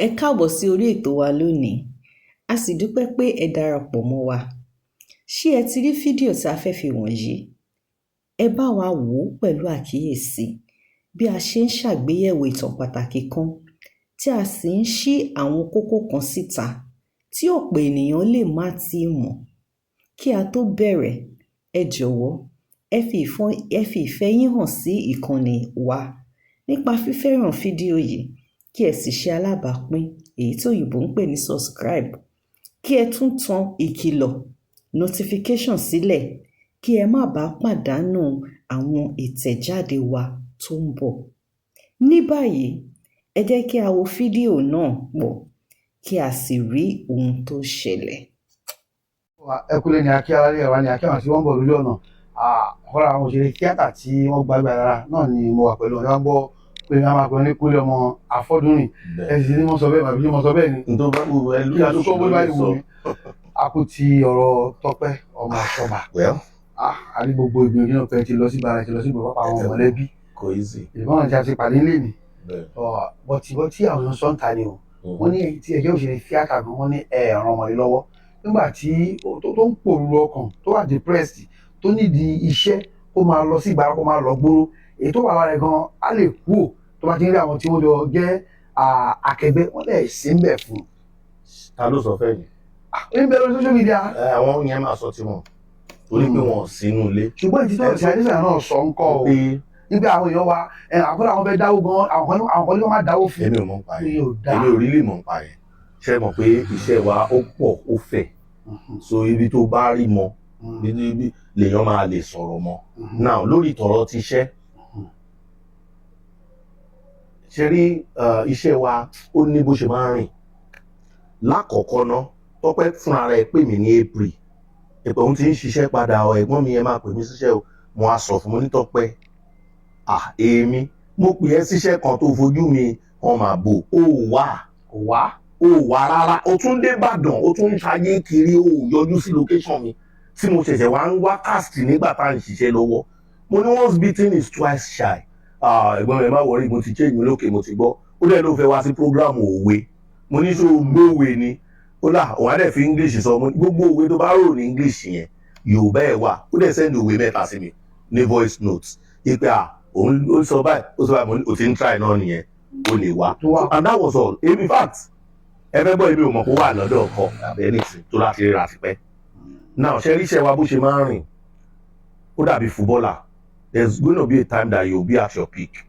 Ẹ káàbọ̀ sí orí ètò wa lónìí, a sì dúpẹ́ pé ẹ darapọ̀ mọ́ wa. Ṣé ẹ ti rí fídíò tí a fẹ́ fi wọ̀nyí? Ẹ bá wa wò ó pẹ̀lú àkíyèsí bí a ṣe ń ṣàgbéyẹ̀wò ìtàn pàtàkì kan, tí a sì ń ṣí àwọn kókó kan síta tí ọ̀pọ̀ ènìyàn lè má tíì mọ̀. Kí a tó bẹ̀rẹ̀, ẹ jọ̀wọ́, ẹ fi ìfẹ́ yín hàn sí ìkànnì wa nípa fífẹ́ràn fídíò yìí, kí ẹ sì ṣe alábàápín, èyí tí òyìnbó ń pè ní subscribe, kí ẹ tún tan ìkìlọ̀ notification sílẹ̀ kí ẹ má bàa pàdánù àwọn ìtẹ̀jáde wa tó ń bọ̀. Ní báyìí, ẹ jẹ́ kí a wo fídíò náà pọ̀, kí a sì rí ohun tó ṣẹlẹ̀. Ẹ kúlẹ̀ ní akí aráàlú ẹ̀wà ní akí àwọn tí wọ́n ń bọ̀ lójú ọ̀nà. Ọ̀rọ̀ àwọn òṣèré tíátà tí wọ́n gbàgbé ara náà ni mo wà pẹ̀lú ọ̀dọ́ wọn gbọ́ pé wọ́n máa pè ní Kúnlé ọmọ Afọ́dúnrìn. Ẹ sì ní wọ́n sọ bẹ́ẹ̀, màbí wọ́n sọ bẹ́ẹ̀ ni. N tó bá wù ẹ kí a tó sọ bó bá wù mí. A kú ti ọ̀rọ̀ Tọ́pẹ́ ọmọ Ọ̀ṣọ́bà. Well. A rí gbogbo ìgbìyànjú náà pé ti lọ sí bara, ti lọ sí ìgbà pápá àwọn mọ̀lẹ́bí. Kò easy. Ìbọn àti àti pàdé ńlẹ̀ ni bọ̀tí àwọn èèyàn sọ ń ta ni o. Wọ́n ní tí ẹgbẹ́ òṣèré tíátà gan, wọ́n ní ẹ̀ràn ọmọdé lọ́wọ́ nígbà tí tó ń pòrúurú ọkàn, tó wà depressed, tó nídìí iṣẹ́, kó máa lọ sí ìgbára, kó máa lọ gbóró. Èyí tó wà lára ẹ̀ gan á lè kú ò tó bá ti ń rí àwọn tí wọ́n jọ jẹ́ akẹgbẹ́ wọ́n lẹ̀ sí ń bẹ̀ fún un. Ta ló sọ fẹ́ yìí? Ń bẹ lórí social media. Àwọn yẹn máa sọ tiwọn torí pé wọn ò sínú ilé. Ṣùgbọ́n ìtítọ́ ìtì àdéṣà náà sọ ń kọ́ o pé nígbà àwọn èèyàn wa, àwọn kan àwọn fẹ́ dáwó gan, àwọn kan ní wọ́n máa dáwó fún. Èmi ò mọ̀ nípa mi yẹn. Ò dáa. Èmi ò rí lè mọ̀ nípa yẹn. Ṣe mọ̀ pé iṣẹ́ wa ó pọ̀, ó fẹ̀, so ibi tó bá rí mọ bí lèèyàn máa lè sọ̀rọ̀ mọ́. Now, lórí tọ̀rọ̀ ti iṣẹ́ ṣe rí, iṣẹ́ wa ó ní bó ṣe máa ń rìn. Lákọ̀ọ́kọ́ ná, Tọ́pẹ́ fúnra rẹ̀ pè mí ní April ìpè òun ti ń ṣiṣẹ́ padà. Ọ ẹ̀gbọ́n mi, ẹ máa pè mí síṣẹ́ o. Mo á sọ fún mo ní, "Tọ́pẹ́, à èmi mo pè ẹ́ síṣẹ́ kan tó fojú mi hàn máa bò ó wà." Kò wá. Ó wà rárá. O tún dé Ìbàdàn, o tún ń ṣayé kiri, o ò yọjú sí location mi tí mo ṣẹ̀ṣẹ̀ wá ń wá cast nígbà tá à ń ṣiṣẹ́ lọ́wọ́. Mo ní, "Once beaten is twice shy." "Ah, ẹ̀gbọ́n mi, ẹ má worry, mo ti change mi lókè, mo ti gbọ́." Ó dẹ̀ ló fẹ́ wá sí program òwe. Mo ní, "Ṣó o gbówe ni?" Ó là òun á dẹ̀ fi English sọ. Mo ní, "Gbogbo òwe tó bá rò ní English yẹn, Yorùbá ẹ̀ wà." Ó dẹ̀ send òwe mẹ́ta sí mi ní voice note ipe à òun ó sọ báyìí, ó sọ báyìí. Mo ní, "O ti ń try náà nìyẹn, o lè wá." Tó wá. And that was all. In fact, ẹ fẹ́ gbọ́, èmi ò mọ̀ kó wà lọ́dọ̀ ọkọ àbí anything tó láti ríra tipẹ́. Now, ṣe ríṣẹ́ wa bó ṣe máa ń rìn, ó dàbí footballer. There's going to be a time that you will be at your peak.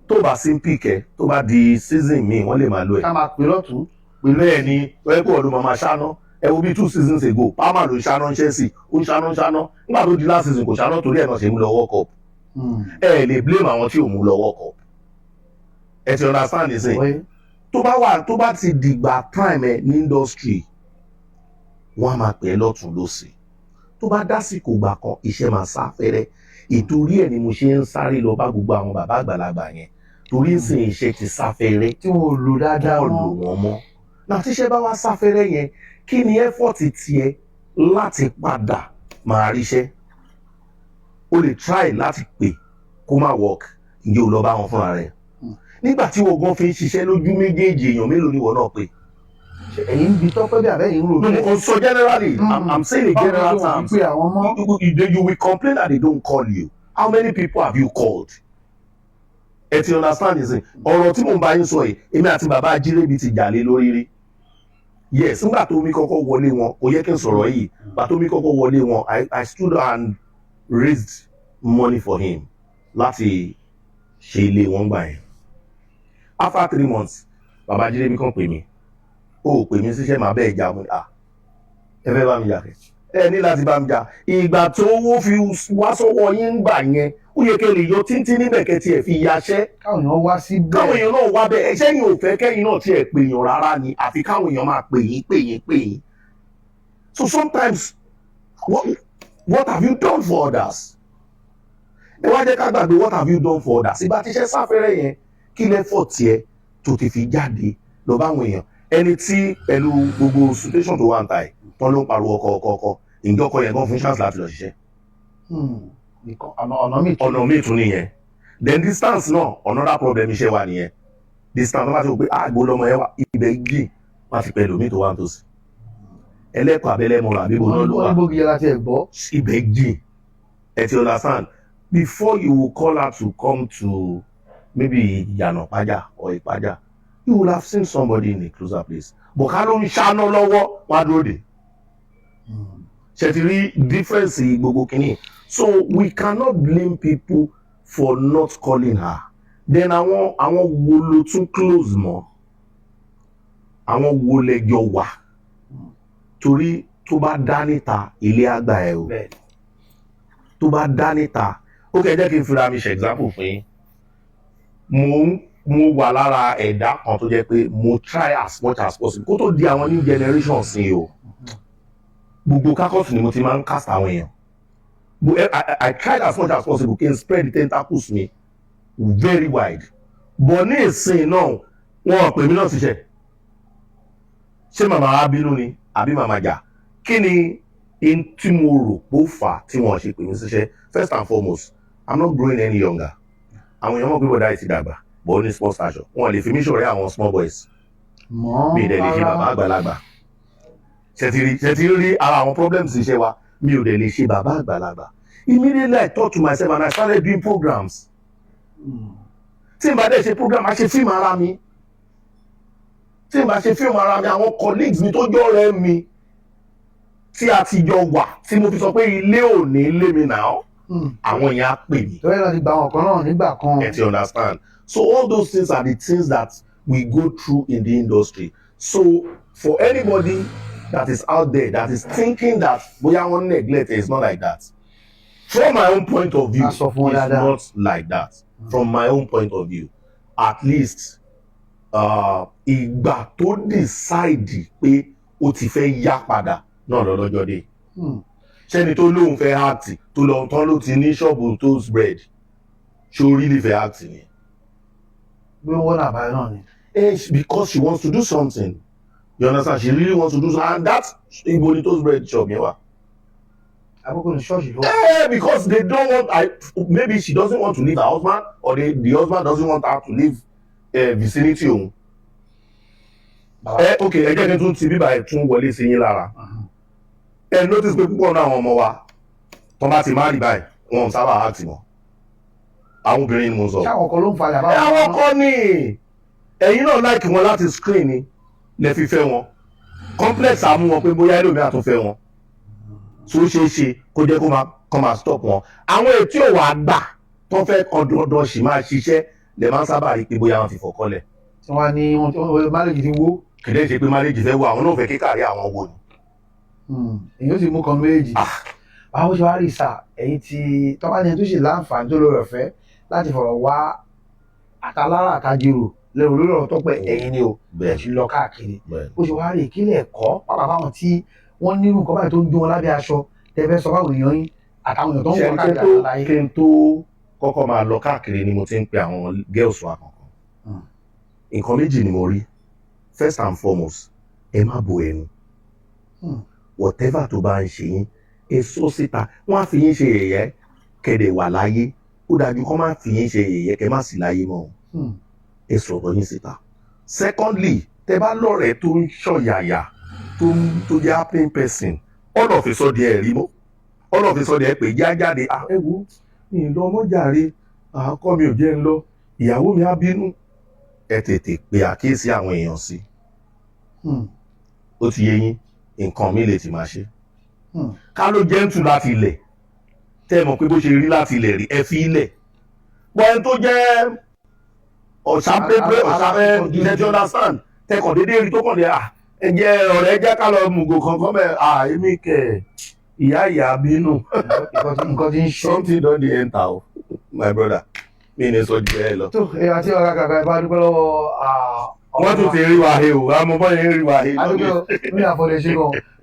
Tó bá sí peak ẹ, tó bá di season míì, wọ́n lè máa lo ẹ̀. Ká máa pè lọ́tún pè. Bẹ́ẹ̀ ni, ẹ kó ọdún máa ṣáná. Ẹ wo bí 2 seasons ago, Palmer ló ń ṣáná Chelsea, ó ń ṣáná ṣáná. Nígbà tó di last season, kò ṣáná, torí ẹ̀ náà ṣe mú lọ World Cup. Ẹ lè blame àwọn tí ò mú lọ World Cup. Ẹ ti understand nísìnyí? Tó bá wà, tó bá ti dìgbà time ẹ ní industry, wọ́n á máa pè é lọ́tún lọ́sì. Tó bá dásìkò gbà kan, iṣẹ́ máa sá fẹ́rẹ́. Ìtorí ẹ̀ ni mo ṣe ń sáré lọ bá gbogbo àwọn bàbá àgbàlagbà yẹn, torí ń sìn iṣẹ́ ti sá fẹ́rẹ́. Tí wọn ò lò dáadáa. Wọ́n lò mọ́. Wọ́n mọ́ náà. Tíṣẹ́ bá wá sá fẹ́rẹ́ yẹn, kí ni effort tiẹ̀ láti padà máa ríṣẹ́? O lè try láti pè kó má work. Ǹjẹ́ o lọ bá wọn fúnra rẹ̀ nígbà tí wọ́n gan fi ń ṣiṣẹ́ lójú méjèèjì? Èèyàn mélòó ni ìwọ náà pè? Ṣé ẹ̀yin ń bi Tọ́pẹ́ bí àbẹ́yìn ń rò? No, mo sọ generally. I'm saying in general terms. Pé àwọn mọ́. You will complain that they don't call you. How many people have you called? Ẹ ti understand nísìn? Ọ̀rọ̀ tí mò ń bá yín sọ yìí, èmi àti bàbá Ajírébi ti jà lé lórí rí. Yes, nígbà tó mi kọ́kọ́ wọlé wọn, kò yẹ kí n sọ̀rọ̀ yìí. Gbà tó mi kọ́kọ́ wọlé wọn, I stood and raised money for him láti ṣe ilé wọn gbà yẹn. After 3 months, bàbá Ajírébi kàn pè mí, "Ó pè mí síṣẹ́, màá bẹ́ẹ̀ jà." Mo ní, "À, ẹ fẹ́ bá mi jà kẹ́? Ẹ ní láti bá mi jà. Ìgbà tó owó fi wá sọ́wọ́ yín gbà yẹn, ó yẹ kẹ́ lè yọ tíntín níbẹ̀, kẹ́ tiẹ̀ fi yaṣẹ́." Káwọn èèyàn wá sí Káwọn bẹ́ẹ̀. èèyàn náà wá bẹ́ẹ̀. Ẹ̀ṣẹ́ yìí ò fẹ́ kẹ́yìn náà tiẹ̀ pè yàn rárá ni, àfi káwọn èèyàn máa pè yín, pè yín, pè yín. So sometimes, what have you done for others? Ẹ wá jẹ́ ká gbàgbé what have you done for others. Ìgbà tíṣẹ́ sáfẹ́rẹ́ yẹn, kí lẹ́fọ̀ tiẹ̀ tó ti fi jáde lọ bá àwọn èèyàn? Ẹni tí pẹ̀lú gbogbo situation tó wà ń ta ẹ̀ tán ló ń pariwo ọkọ, ọkọ, ọkọ. Ǹjẹ́ ọkọ yẹn gan fún chance láti lọ ṣiṣẹ́? Ọ̀nà míì tún. Ọ̀nà míì tún nìyẹn. Then distance náà, another problem iṣẹ́ wa nìyẹn. Distance tó bá ti wò pé àgbo lọmọ yẹn wà, ibẹ̀ jìn, wọ́n á ti pẹ̀lú mi tó wà nítòsí. Ẹlẹ́kọ̀ọ́ abẹ́lẹ́ mọ̀rọ̀ àbíbo náà ló Wọ́n wà. ní bógi yẹn láti ẹ̀ gbọ́. Ibẹ̀ jìn. Ẹ ti understand? Before you will call her to come to maybe Ìyànà Ìpájà or Ìpájà, you will have seen somebody in a closer place. But ká ló ń ṣáná lọ́wọ́, wọ́n á dúró dè. Ṣe ti rí difference gbogbo kìíní? So we cannot blame people for not calling her. Then àwọn wo ló tún close mọ́? Àwọn wo lẹjọ wà? Torí tó bá dá níta, ilé àgbà ẹ o. Tó bá dá níta, ó kẹ́ jẹ́ kí n fira mi ṣe example fún yín. Mo wà lára ẹ̀dá kan tó jẹ́ pé mo try as much as possible kó tó di àwọn new generation sí o. Gbogbo caucus ni mo ti máa ń cast àwọn èèyàn. I tried as much as possible kí n spread the tentacles mi very wide, but ní ìsìn náà, wọn ò pè mí náà síṣẹ́. Ṣé màmá wa bínú ni àbí màmá jà? Kí ni in tí mo rò pó fà á tí wọn ṣe pè mí síṣẹ́? First and foremost, I'm not growing any younger. Àwọn èèyàn mọ̀ pé bọ̀dá yìí ti dàgbà, but ó ní small stature. Wọn lè fi mí ṣọ̀rẹ́ àwọn small boys. Mọ́. Mi ì dẹ̀ lè ṣe bàbá àgbàlagbà. Ṣe ti rí ara àwọn problems iṣẹ́ wa? Mi ò dẹ̀ lè ṣe bàbá àgbàlagbà. Immediately I thought to myself and I started doing programs. Tí n bá dẹ̀ ṣe program, a ṣe fíìmù ara mi. Tí n bá ṣe fíìmù ara mi, àwọn colleagues mi tó jọ ọ̀rẹ́ mi tí a ti jọ wà, tí mo fi sọ pé ilé ò ní lé mi náà, àwọn yẹn á pè mí. Torí náà ti gba àwọn kan náà nígbà kan. Ẹ ti understand? So all those things are the things that we go through in the industry. So for anybody that is out there that is thinking that bóyá wọ́n neglect, it's not like that. From my own point of view, A sọ fún wọn it's dáadáa. not like that. From my own point of view, at least ìgbà tó decide pé ó ti fẹ́ yá padà náà lọ́lọ́jọ́ dé. Ṣẹ́ni tó lóun fẹ́ act, tó lọ tán, ló ti ní ṣọ́ọ̀bù toast bread, ṣó really fẹ́ act ni? Bí wọ́n náà báyìí náà ni. Eh, because she wants to do something, you understand? She really wants to do something. And that, ibo ni toast bread shop yẹn wà? Àkókò ní ṣọ́ọ̀ṣì ló wà. Eh, because they don't want, maybe she doesn't want to leave her husband, or the husband doesn't want her to leave vicinity òun. Bàbá. Ẹ ok, ẹ jẹ́ kí n tún ti bíbá ẹ̀ tún wọlé sí yín lára. Ẹ notice pé púpọ̀ náà àwọn ọmọ wa tó bá ti má rí báyìí, wọn ò sábà act mọ́. Àwọn obìnrin ni mo ń sọ. Ṣé àwọn kan ló ń falẹ̀? Ẹ àwọn kọ́ ni ẹ̀yin náà like wọn láti screen ni lẹ fi fẹ́ wọn. Complex àmú wọn pé bóyá ẹlòmíràn tún fẹ́ wọn, tó ṣeé ṣe kó jẹ́ kó máa kó máa stop wọn. Àwọn ètí ò wá gbà tó fẹ́ kan dandan sì máa ṣiṣẹ́ lè máa ń sábà rí pé bóyá wọn ti fọkọ́lẹ̀. Tí wọ́n á ní wọ́n tí wọ́n marriage ti wó. Kìdẹ́ ṣe pé marriage fẹ́ wọ, àwọn náà fẹ́ kíkàrí àwọn wo ni. Èyí ó sì mú kan méjì. Ah. Báwo ṣe wá rí sà, ẹ̀yin tí tọ́ba ní ẹni tó ṣe láǹfààní tó lórí ọ̀fẹ́ láti fọ̀rọ̀ wá àtàlára àtàjèrò lẹ́rù lórí ọ̀rọ̀ Tọ́pẹ́, ẹ̀yin ni o. Ẹ̀ ti lọ káàkiri. Bó ṣe wá rí ìkílẹ̀ ẹ̀kọ́ pápá fáwọn tí wọ́n nírú nǹkan báyìí tó ń dún wọn lábẹ́ aṣọ, tẹ́ fẹ́ sọ fáwọn èèyàn yín àtàwọn èèyàn tó ń Ṣe wọ ẹni káàkiri tó àgbáyé. Kí n tó kọ́kọ́ máa lọ káàkiri ni mo ti ń pe àwọn girls wa kankan. Nǹkan méjì ni mo rí. First and foremost, ẹ má bo ẹnu. Whatever tó bá ń ṣe yín, ẹ sọ síta. Wọ́n á fi yín ṣe yẹ̀yẹ́ kẹ̀dẹ̀ wà láyé, ó dájú kọ́ má fi yín ṣe yẹ̀yẹ́ kẹ́ má sì láyé mọ́ o. Ẹ sọ̀rọ̀ yín síta. Secondly, tẹ bá lọ́rẹ̀ẹ́ tó ń ṣọ̀yàyà, tó jẹ́ happy person, all of a sudden ẹ rí mọ́, all of a sudden ẹ pè já jáde, ah, ẹ wo, mi ì lọ mọ́jàre, àkọ́ mi ò jẹ́ ń lọ, ìyàwó mi á bínú. Ẹ tètè pe àkíyèsí àwọn èèyàn sí. Ó ti yé yín, nǹkan mi lè ti máa ṣe. Ká ló gentle láti ilẹ̀, tẹ́ ẹ mọ̀ pé bó ṣe rí láti ilẹ̀ rí, ẹ fi ilẹ̀ bọ́. Ẹni tó jẹ́ ọ̀sá pépé, ọ̀sá ẹ ẹ ti understand, tẹkàn déédéé rí tó kàn dé, à ẹ jẹ́ ọ̀rẹ́, jẹ́ ká lọ mùgò kankan bẹ́ẹ̀, à èmi kẹ̀, ìyá ìyá bínú. Nǹkan tí ń ṣe. Something don dey enter o, my brother, mi ní sọ jù ẹ lọ. Tó ẹ àti ọ̀gá kàkà ìbá dúpẹ́ lọ́wọ́ Wọ́n tún ti rí wa he o, àmọ́ bọ́ yẹn rí wa he. Adúpẹ́ ní àfọlẹ́ṣe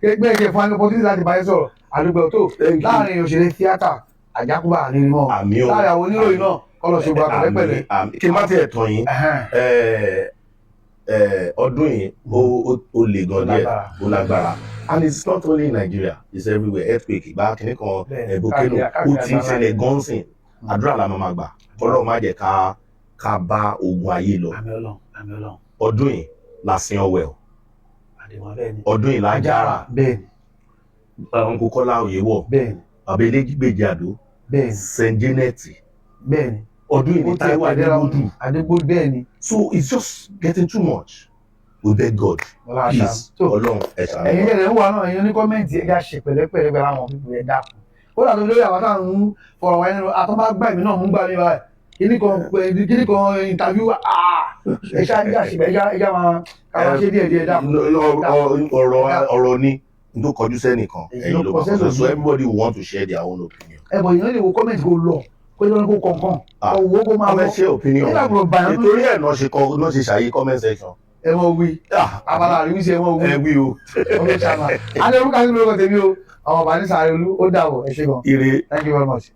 gan gbé ẹ̀jẹ̀ fún opportunity láti bá yín sọ̀rọ̀. Adúpẹ́ tó. Thank you. Láàrin òṣèré tíátà, àjákúbà ní mọ́. Àmì o. Láàrin àwọn oníròyìn náà, kọ́lọ̀ ṣe gba pẹ̀lẹ́pẹ̀lẹ́. Àmì. Kí n má tiẹ̀ tàn yín, ọdún yìí ó le gan díẹ̀. Lágbára. Ó lágbára, and it's not only in Nigeria, it's everywhere. Earthquake ìgbà kìíní kan, volcano, káàkiri ó ti ń àgbáńlá. ṣẹlẹ̀ gan sìn. Àdúrà la máa ma gbà, kọ́lọ́ má jẹ́ ká bá ogun ayé lọ. Àmì Ọlọ́run. Àmì Ọlọ́run. Ọdún yìí la sin Ọwẹ́ o. Àdèmọ́, bẹ́ẹ̀ ni. Ọdún yìí la jára. bẹ́ẹ̀ ni Uncle Kọ́lá Oyèwọ̀, bẹ́ẹ̀ ni bàbá Eléjìgbèjì Àdó, bẹ́ẹ̀ ni Saint Janet. bẹ́ẹ̀ ni Ọdún yìí ní Ó ti Táíwò pàdé ra wọn. Adégbòdù. Adégbòdù, bẹ́ẹ̀ ni. So it's just getting too much. We beg God, Ọlá àṣà. please. So, Ọlọ́run, ẹ ṣàánú ẹ̀yin wa. ẹ̀rẹ̀ ń wà náà, ẹ̀yin ní comment, ẹ̀já ṣe pẹ̀lẹ́pẹ̀lẹ́ pẹ̀lú àwọn people ẹ̀, dákun. Kódà tó lórí àwọn táwọn ń fọ̀rọ̀ wáyé nínú àtọ́ bá gbà mí náà mú gbà mí báyìí, kíní kan pé kíní kan interview, ẹ̀ṣá ẹ̀já ṣe ẹ̀já máa ká máa ṣe díẹ̀ díẹ̀, dákun. Ọ̀rọ̀ ni n tó kọjú sẹ́nìkan, Èyí ẹ̀yin ló ló kọ máa kọ sẹ́lòmíì. So everybody will want to share their own opinion. Ẹ bọ̀, èèyàn lè wo comment kó lọ, kó lọ kó kọ̀ọ̀kan Ah. ọ̀wọ́ kó máa Wọ́n lọ fẹ́ share opinion nígbà wọn. gbọ́dọ̀ bàyàn. Nítorí ẹ̀ náà ṣe kọ náà ṣe ṣàyè comment section. Ẹ mọ̀ wí abala àríwísí, ẹ mọ̀ wí. Ẹ wí o. Ọlọ́ṣàmà adé orúkọ àti lórúkọ tèmi o, àwọn ọba ní sàárẹ̀ olú. Ó dàbọ̀, ẹ ṣé gan. Ire. Thank you very much.